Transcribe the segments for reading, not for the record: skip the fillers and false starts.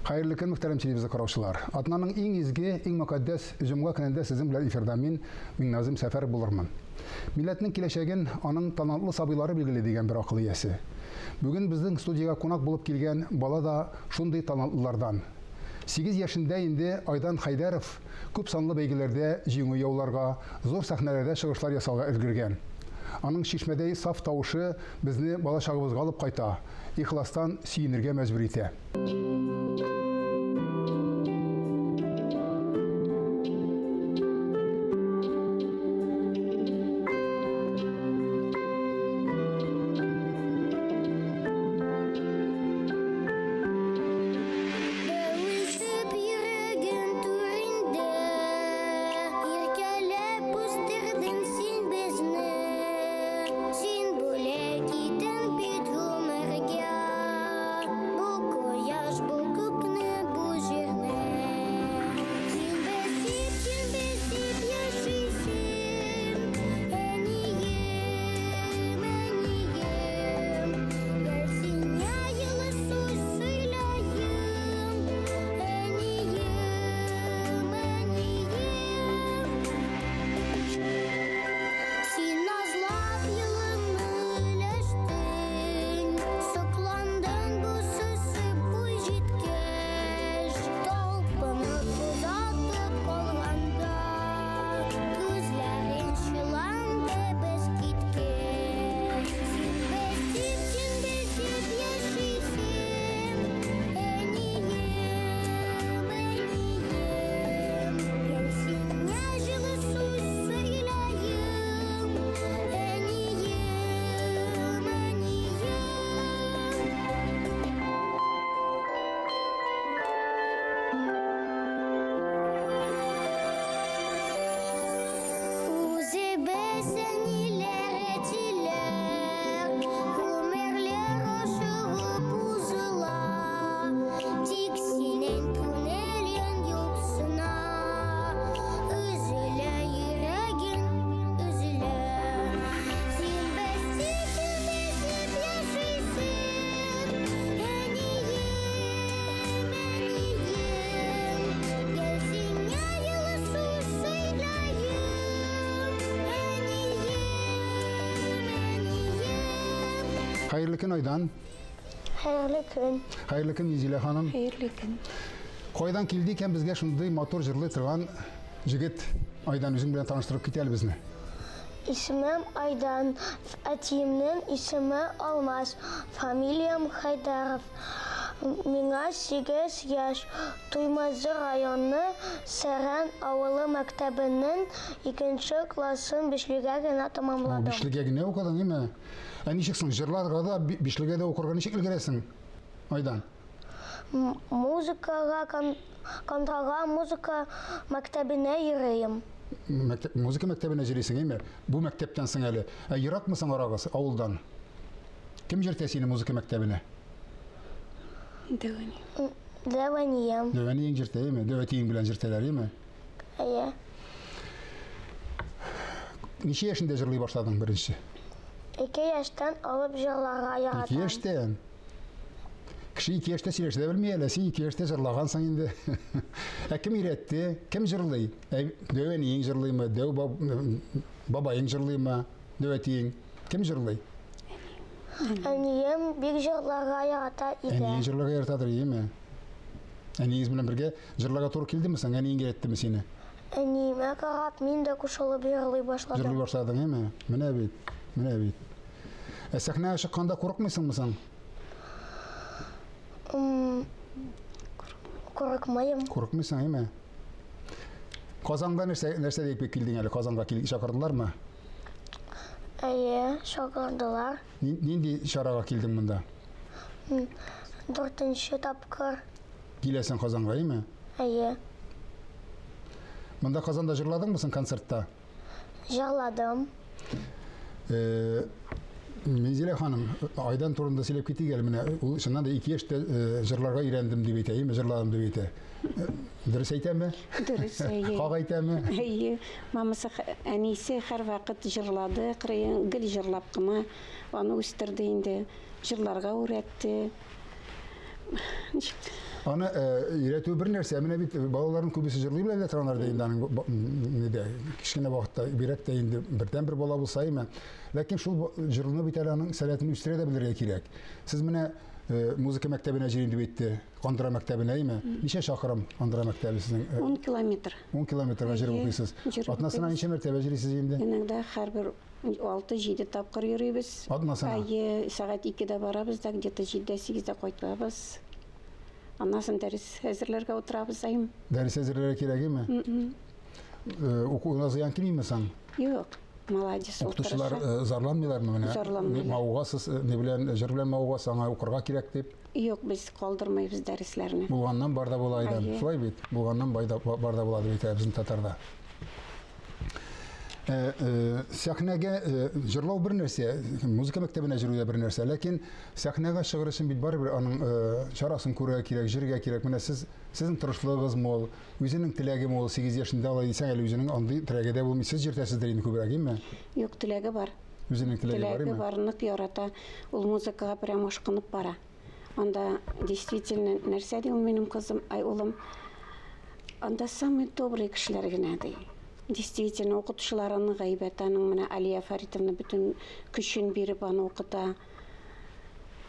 Хәерле көн, мөхтәрәм телевизор караучылар. Атнаның иң изге, иң мөкатдәс җомга көнендә сезнең белән эфирда мин, Миңназым Сәфәров булырмын. Милләтнең киләчәген аның талантлы сабыйлары билгели дигән бер акыл иясе. Бүген безнең студиягә кунак булып килгән бала да шундый талантлылардан. 8 яшендә инде Айдан Хәйдәров күп санлы бәйгеләрдә җиңү яуларга, зур сәхнәләрдә чыгышлар ясауга өлгергән. Аның чишмәдәй саф тавышы безне балачагыбызга алып кайта, ихластан сөенергә мәҗбүр итә. Бәвесеп йөрәгем түрендә, Иркәләп үстердең син безне. Син бүләк иттең бит гомергә, Бу кояш, бу күкне, бу җирне. Син без дип, син без дип яшисең, Әнием, әнием. Гел сиңа җылы сүз сөйләем, Әнием, әнием. Син назлап елыңны өләштең, Сокландың бу сүзсез буй җиткәч, Талпынып озатып калганда, Күзләрең чыланды без киткәч. Син без дип, син без дип яшисең, Әнием, әнием. Гел сиңа җылы сүз сөйләем, Әнием, әнием. Үзебез әниләр, әтиләр, Гомерләр ашыгып узыла. Тик синең күңелең юксына, Өзелә йөрәгең, өзелә. Син без дип, син без дип яшисең, Әнием, әнием. Гел сиңа җылы сүз сөйләем, Әнием, әнием. Хәерле көн, Айдан. Хәерле көн. Хәерле көн, Низилә ханым. Хәерле көн. Кайдан килде икән безгә шундый матур җырлый торган җегет? Айдан, үзең белән таныштырып кит әле безне. Исемем Айдан, әтиемнең исеме Алмаз, фамилиям Хәйдәров. Миңа 8 яшь. Туймазы районы Сәрән авылы мәктәбенең икенче классын бишлегә генә тәмамладым. Бишлегә генә укыдың, име? Ә ничек соң җырларга да, бишлегә дә укырга ничек өлгерәсең, Айдан? Музыкага, контрага музыка мәктәбенә йөрим. Мәктәп, музыка мәктәбенә йөрисең, әйме? Бу мәктәптән соң әле. Ә еракмы соң арагыз авылдан? Кем йөртә сине музыка мәктәбенә? Дәү әни. Дәү әнием. Дәү әниең йөртә, әйме? Дәү әтиең белән йөртәләр, әйме? Әйе. Ничә яшендә җырлый башладың беренче? 2 яшьтән алып җырларга яратам. 2 яшьтән? Кеше 2 яшьтә сөйләшә дә белми әле, син 2 яшьтә җырлагансың инде. Ә кем өйрәтте? Кем җырлый? Ә дәү әниең җырлыймы? Дәү бабаең җырлыймы? Дәү әтиең? Кем җырлый? Әнием бик җырларга ярата иде. Әниең җырларга яратадыр, иеме? Әниегез белән бергә җырларга туры килдеме соң? Әниең өйрәттеме сине? Әниемә карап, мин дә кушылып җырлый башладым. Җырлый башладың, әйме? Менә бит, менә бит. Ә сәхнәгә чыкканда курыкмыйсыңмы соң? Курыкмыйм. Курыкмыйсың, әйме? Казанга нәрсә, нәрсә дип килдең әле? Казанга кил, чакырдылармы? Әйе, чакырдылар. Нинди чарага килдең монда? Дүртенче тапкыр. Киләсең Казанга, әйме? Әйе. Монда Казанда җырладыңмы соң концертта? Җырладым. Э, Мензилә ханым, Айдан турында сөйләп китик әле. Менә ул чыннан да 2 яшьтә э, җырларга өйрәндем дип әйтә, әйеме, җырладым дип әйтә. Э, дөрес әйтәме? Дөрес, әйе. Хак әйтәме? Әйе. Мамасы, әнисе һәрвакыт җырлады, кырыен гел җырлап кына аны үстерде инде. Җырларга өйрәтте. Ничек? Аны өйрәтү бер нәрсә, менә бит балаларның күбесе җырлый белә дә торганнар да инде аның нидә, кечкенә вакытта, бигрәк тә инде бердәнбер бала булса име. Ләкин шул җыруны бит әле аның сәләтен үстерә дә белергә кирәк. Сез менә музыка мәктәбенә җөрим дип әйтте, Кандра мәктәбенә име? Ничә чакрым Кандра мәктәбе сезнең? 10 километр. 10 километрга җырып укыйсыз. Атнасына ничә мәртәбә җөрисез инде? Иногда һәрбер 6-7 тапкыр йөрибез. Атнасына? Әйе, сәгать 2-дә барабыз да, где-то 7-дә, 8-дә кайтабыз. Аннан соң дәрес әзерләргә утырабыз, әйем. Дәрес әзерләргә кирәгеме? Укуына зыян килмиме соң? Юк, молодец, ул Укытучылар тырыша. зарланмыйлармы менә? Зарланмыйлар. Мавыгасыз, ни белән, җыр белән мавыгасыз, аңа укырга кирәк дип. Юк, без калдырмыйбыз дәресләрне. Булганнан бар да була, Айдан. Әйе. Шулай бит? Булганнан бай да, бар да була дип әйтә безнең татарда. Сәхнәгә җырлау бер нәрсә, музыка мәктәбенә җөрү дә бер нәрсә, ләкин сәхнәгә чыгыр өчен бит барыбер аның чарасын күрергә кирәк, җөрергә кирәк. Менә сез, сезнең тырышлыгыгыз мул, үзенең теләге мул, 8 яшендә алай дисәң, әле үзенең андый теләге дә булмый. Сез җөртәсездер инде күбрәк, име? Юк, теләге бар. Үзенең теләге бар, Теләге име? бар, нык ярата. Ул музыкага прям ашкынып бара. Анда действительно нәрсә ди ул минем кызым, ай улым, анда самый добрый кешеләр генә ди. Действительно, укытучылар аны гайбәт, аның менә Алия Фаритовна бөтен көчен биреп аны укыта.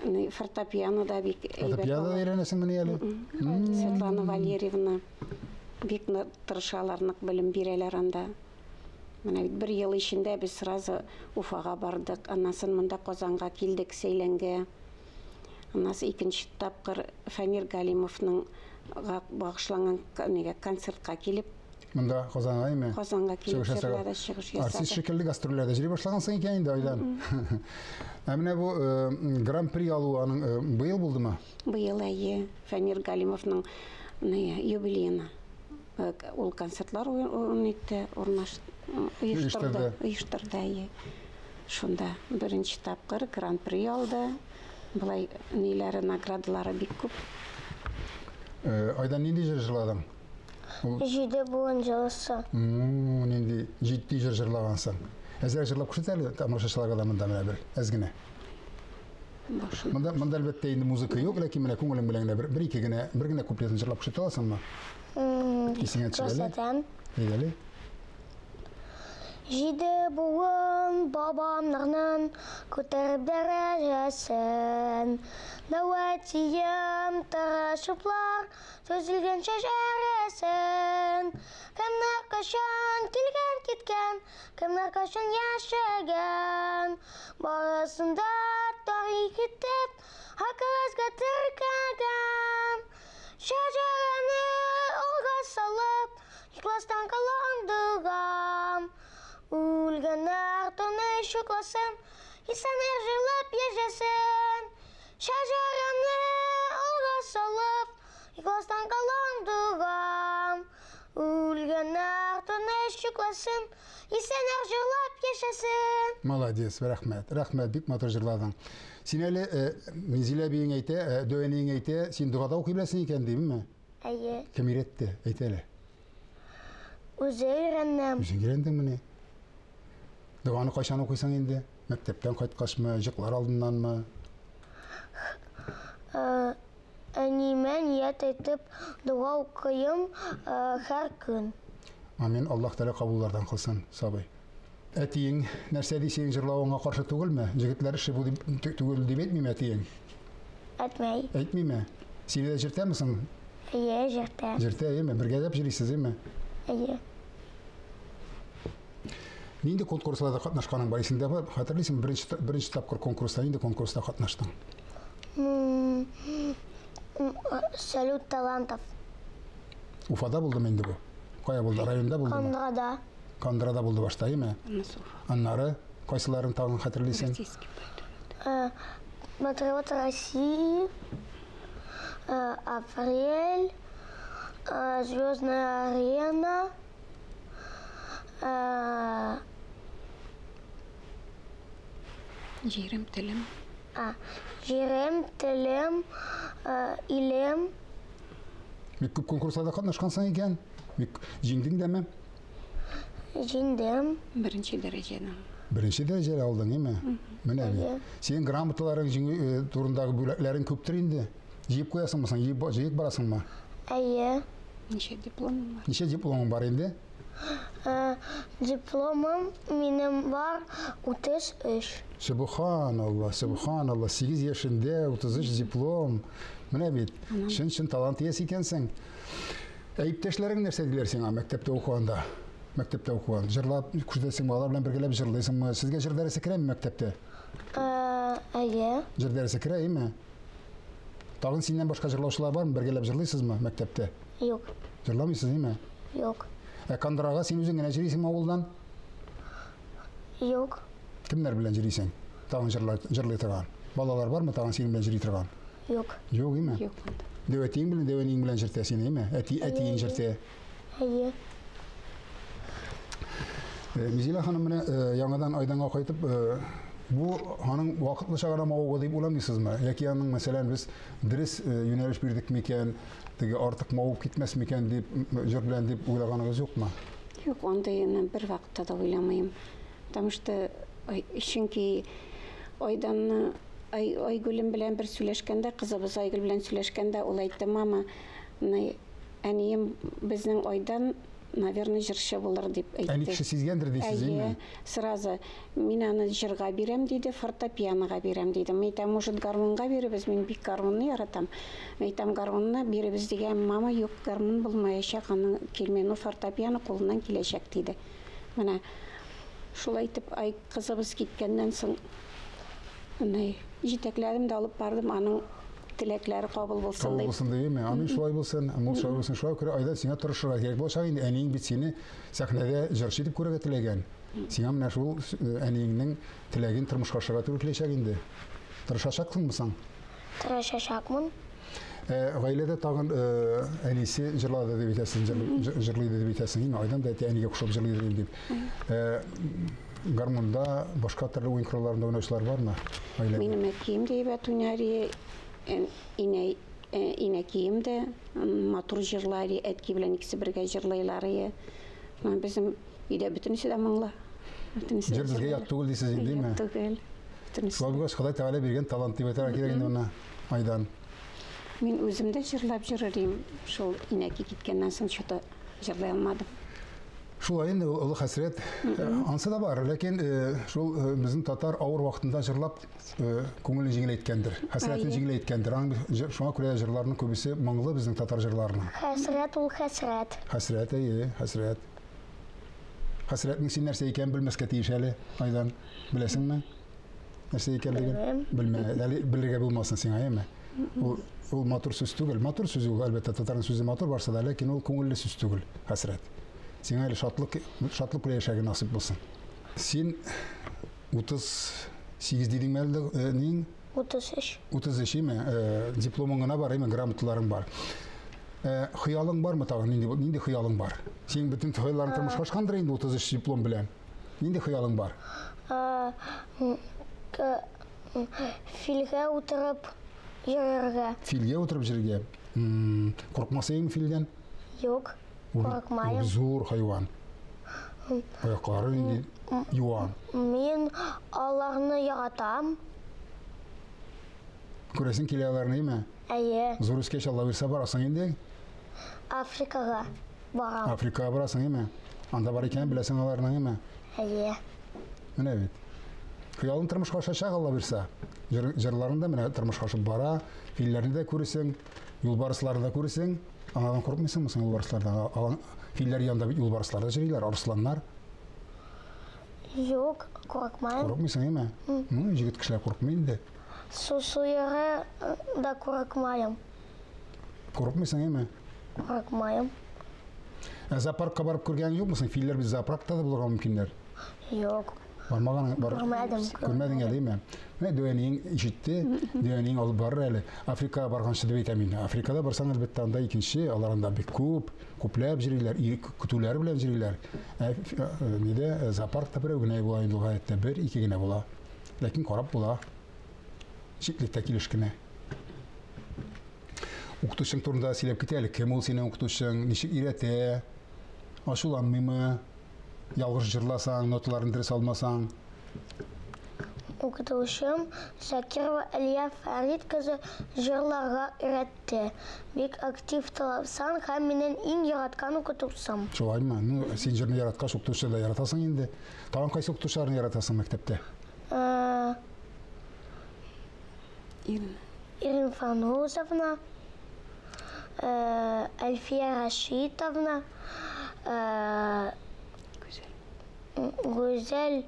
Фортепиано да бик әйбәт. Фортепиано да өйрәнәсеңмени әле? Светлана Валерьевна бик тырышалар, нык белем бирәләр анда. Менә бит бер ел эчендә без сразу Уфага бардык, аннан соң монда Казанга килдек, Сәйләнгә. Аннан соң икенче тапкыр Фәнир Галимовның багышланган концертка килеп, Монда Казанга име? Казанга килеп Чыгыш ясарга. җырлады, чыгыш ясады. Артист шикелле гастрольләрдә йөри башлагансың икән инде, Айдан. Ә менә бу гран-при алу аның быел булдымы? Быел, әйе, Фәнир Галимовның юбилеена. Ул концертлар итте, урнаш оештырды, оештырды, әйе. Шунда беренче тапкыр гран-при алды. Болай ниләре, наградалары бик күп. Айдан нинди җыр җырладың? Җиде буын җылысы. Нинди җитди җыр җырлагансың. Әзрәк җырлап күрсәт әле тамашачыларга да монда менә бер, әз генә. Монда, монда әлбәттә инде музыка юк, ләкин менә күңелең белән генә бер, бер ике генә, бер генә куплетын җырлап күрсәтә аласыңмы? Исеңә төшер әле. Күрсәтәм. Әйдә әле. Җиде буын бабамнарның күтәреп дәрәҗәсен. Дәүәтием тырышыплар төзелгән шәҗәрәсен. Кемнәр кайчан килгән киткән, кемнәр кайчан яшәгән. Барысын да тарих итеп, хакыгызга теркәгән. Шәҗәрәне алга салып, Ихластан кыландырган. Үлгәннәр тыныч йокласын, исәннәр җырлап яшәсен. Шәҗәрәне алга салып, ихластан кыландырган. Үлгәннәр тыныч йокласын, исәннәр җырлап яшәсен. Молодец, рәхмәт. Рәхмәт, бик матур җырладың. Син әле Минзилә әбиең әйтә, дәү әниең әйтә, син дога да укый беләсең икән, димме? Әйе. Кем өйрәтте? Әйт әле. Үзе өйрәндем. Үзең өйрәндеңмени? Доганы кайчан укыйсың инде? Мәктәптән кайткачмы, җыклар алдыннанмы? Әниемә ният әйтеп, дога укыйм һәр көн. Амин, Аллаһ Тәгалә кабуллардан кылсын, сабый. Әтиең нәрсә ди, синең җырлавыңа каршы түгелме? Җегетләр эше бу дип түгел дип әйтмиме әтиең? Әйтмәй. Әйтмиме? Сине дә җыртәме соң? Әйе, җыртә. Җыртә, әйеме? Бергәләп җырыйсыз, әйеме? Әйе. Нинди конкурсларда катнашканың бар исеңдә бар? Хәтерлисеңме, беренче беренче тапкыр конкурста нинди конкурста катнаштың? Салют талантов. Уфада булдымы инде бу? Кая булды? Районда булдымы? Кандрада. Кандрада булды башта, әйеме? Аннары кайсыларын тагын хәтерлисең? Российский патриот. Патриот России, Апрель, Звездная арена, Җирем, телем. Җирем, телем, илем. Бик күп конкурсларда катнашкансың икән. Бик җиңдең дәме? Җиңдем. Беренче дәрәҗәне. Беренче дәрәҗәне алдың, әйме? Менә бит. Синең грамоталарың, җиңү турындагы бүләкләрең күптер инде. Җыеп куясыңмы соң? Җыеп, җыеп барасыңмы? Әйе. Ничә дипломың бар? Ничә дипломың бар инде? Э, дипломым минем бар 33. Сөбханалла, сөбханалла, 8 яшендә 33 диплом. Менә бит, чын-чын талант иясе икәнсең. Ә иптәшләрең нәрсә диләр сиңа мәктәптә укыганда? Мәктәптә укыган. Җырлап күрсәтәсеңме, алар белән бергәләп җырлыйсыңмы? Сезгә җыр дәресе керәме мәктәптә? Э, әйе. Җыр дәресе керә, әйеме? Тагын синнән башка җырлаучылар бармы? Бергәләп җырлыйсызмы мәктәптә? Юк. Җырламыйсыз, әйеме? Юк. Ә Кандрага син үзең генә җөрисеңме авылдан? Юк. Кемнәр белән җөрисең? Тагын җырлай, җырлый торган. Балалар бармы тагын синең белән җөри торган? Юк. Юк, әйеме? Юк. Дәү әтиең белән, дәү әниең белән җыртә сине, әйеме? Әти, әтиең җыртә. Әйе. Э, Мизилә ханым менә э, яңадан Айданга кайтып, э, бу аның вакытлыча гына мавыгу дип уйламыйсызмы? Яки аның, мәсәлән, без дөрес юнәлеш бирдек микән, теге артык мавыгып китмәс микән дип, җыр белән дип уйлаганыгыз юкмы? Юк, андыйны бер вакытта да уйламыйм. Потому что чөнки Айданны Ай, Айгөлем белән бер сөйләшкәндә, кызыбыз Айгөл белән сөйләшкәндә, ул әйтте, мама, әнием безнең Айдан наверное, җырчы булыр дип әйтте. Әни кеше сизгәндер дисез, әйеме? Сразу мин аны җырга бирәм диде, фортепианога бирәм диде. Мин әйтәм, может, гармунга биребез, мин бик гармунны яратам. Мин әйтәм, гармунны биребез дигән, мама, юк, гармун булмаячак, аның килми, ну, фортепиано кулыннан киләчәк диде. Менә шулай итеп, ай кызыбыз киткәннән соң, менә җитәкләдем дә алып бардым, аның теләкләре кабул булсын Кабул булсын дигәнме? Амин, шулай булсын. Мул шулай булсын. Шулай күрә Айдар сиңа тырышырга кирәк булачак инде. Әниең бит сине сәхнәдә җырчы итеп күрергә теләгән. Сиңа менә шул э, әниеңнең теләген тормышка ашырырга туры киләчәк инде. Тырышачаксыңмы соң? Тырышачакмын. Э, гаиләдә тагын э, әнисе җырлады дип әйтәсең, җырлый дип әйтәсең. Инде Айдан да әти әнигә кушылып җырлыйдыр инде дип. Гармунда, башка төрле уен коралларында уйнаучылар бармы гаиләдә? Минем әткием дә әйбәт уйнар, инәй, инәкием дә матур җырлар, әтки белән икесе бергә җырлыйлар. Безнең өйдә бөтенесе дә моңлы. Бөтенесе Җыр безгә ят түгел дисез инде, Ят түгел. Бөтенесе. Шулай булгач, Ходай Тәгалә биргән талант дип әйтергә кирәк инде моны, Айдан. Мин үзем дә җырлап җөрер Шул инәки киткәннән соң что-то җырлый алмадым. Шулай инде ул олы хәсрәт. Ансы да бар, ләкин шул безнең татар авыр вакытында җырлап күңелен җиңеләйткәндер, хәсрәтен җиңеләйткәндер. Аның шуңа күрә җырларның күбесе моңлы безнең татар җырларының. Хәсрәт ул хәсрәт. Хәсрәт, әйе, хәсрәт. Хәсрәтнең син нәрсә икәнен белмәскә тиеш әле, Айдан. Беләсеңме? Нәрсә икәнлеген? Белмә. Әле белергә булмасын сиңа, әйеме? Ул, ул матур сүз түгел. Матур сүз ул, әлбәттә, татарның сүзе матур барса да, ләкин ул күңелле сүз түгел, хәсрәт. Сиңа әле шатлык, шатлык белән яшәргә насыйп булсын. Син 38 дидеңме әле, э, нең? 33. 33 име? Э, дипломың гына бар, име, грамоталарың бар. Э, хыялың бармы тагын? Нинди, нинди хыялың бар? Синең бөтен хыялларың тормышка ашкандыр инде 33 диплом белән. Нинди хыялың бар? Филгә утырып йөрергә. Филгә утырып йөрергә? Куркмас идеңме филдән? Юк, курыкмайм. Ул зур хайван. Аяклары нинди юан. Мин аларны яратам. Күрәсең килә аларны, әйме? Әйе. Зур үскәч, Алла бирсә, барасың инде. Африкага барам. Африкага барасың, әйме? Анда бар икәнен беләсең аларның, әйме? Әйе. Менә бит. Хыялың тормышка ашачак, Алла бирсә. Җыр, җырларың да менә тормышка ашып бара. Филләрне дә күресең, юлбарысларны да күресең. Аңардан курыкмыйсыңмы соң юлбарыслардан? Алан филләр янында бит юлбарыслар да йөриләр, арысланнар. Юк, курыкмайм. Курыкмыйсың, әйме? Ну, җегет кешеләр курыкмый инде. Су суеры да курыкмайм. Курыкмыйсың, әйме? Курыкмайм. Ә зоопаркка барып күргәнең юкмы соң? Филләр бит зоопаркта да булырга мөмкиннәр. Юк. Бармаган бар. Күрмәдем. Күрмәдең әле, әйме? Менә дәү ишетте, дәү алып барыр әле. Африкага барганчы дип әйтәм инде. Африкада барсаң, әлбәттә, анда икенче, алар анда бик күп, күпләп йөриләр, көтүләре белән йөриләр. Ә нидә зоопаркта берәү генә була инде ул гадәттә, бер, ике генә була. Ләкин карап була. Читлектә килеш кенә. Укытучың турында сөйләп кит әле. Кем ул синең укытучың? Ничек өйрәтә? Ачуланмыймы? Ялгыш җырласаң, ноталарын дөрес алмасаң? Укытучым Закирова Әлия Фәрит кызы җырларга өйрәтте. Бик актив талапсан һәм минем иң яраткан укытучым. Шулаймы? Ну, син җырны яраткач, укытучыны да яратасың инде. Тагын кайсы укытучыларны яратасың мәктәптә? Э, Ирина. Ирина Фанузовна, э, Әлфия Рашитовна, э, Гүзәл. Гүзәл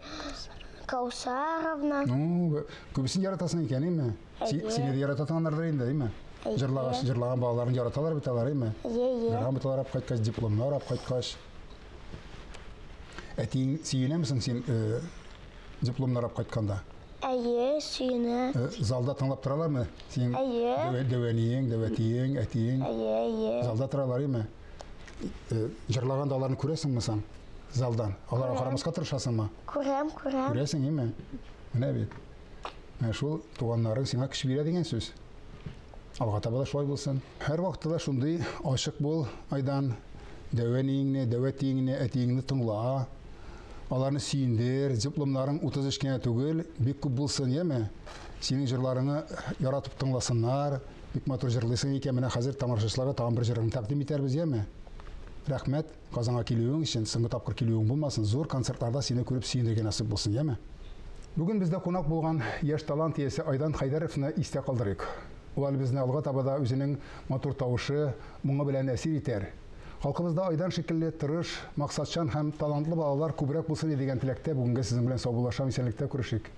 Каусаровна. Ну, күбесен яратасың икән, әйме? Әйе. Сине дә ярата торганнардыр инде, әйме? Әйе. Җырлагач, җырлаган балаларын яраталар бит алар, әйме? Әйе, әйе. Грамоталар алып кайткач, дипломнар алып кайткач. Әтиең сөенәме соң син э, дипломнар алып кайтканда? Әйе, сөенә. Э, залда тыңлап торалармы? Син Әйе. дәү әниең, дәү әтиең, әтиең. Әйе, әйе. Залда торалар, әйме? Э, җырлаганда аларны күрәсеңме соң? Залдан. Аларга карамаска тырышасыңмы? Күрәм, күрәм. Күрәсең, әйме? Менә бит. Менә шул туганнарың сиңа көч бирә дигән сүз. Алга таба да шулай булсын. Һәрвакытта да шундый ачык бул, Айдан. Дәү әниеңне, дәү әтиеңне, әтиеңне тыңла. Аларны сөендер, дипломнарың 33 кенә түгел, бик күп булсын, яме? Синең җырларыңны яратып тыңласыннар. Бик матур җырлыйсың икән, менә хәзер тамашачыларга тагын бер җырыңны тәкъдим итәрбез, яме? Рәхмәт, Казанга килүең өчен, соңгы тапкыр килүең булмасын, зур концертларда сине күреп сөенергә насыйп булсын, яме? Бүген бездә кунак булган яшь талант иясе Айдан Хәйдәровны истә калдырыйк. Ул әле безне алга таба да үзенең матур тавышы, моңы белән әсир итәр. Халкыбызда Айдан шикелле тырыш, максатчан һәм талантлы балалар күбрәк булсын иде дигән теләктә бүгенгә сезнең белән саубуллашам, исәнлектә күрешик.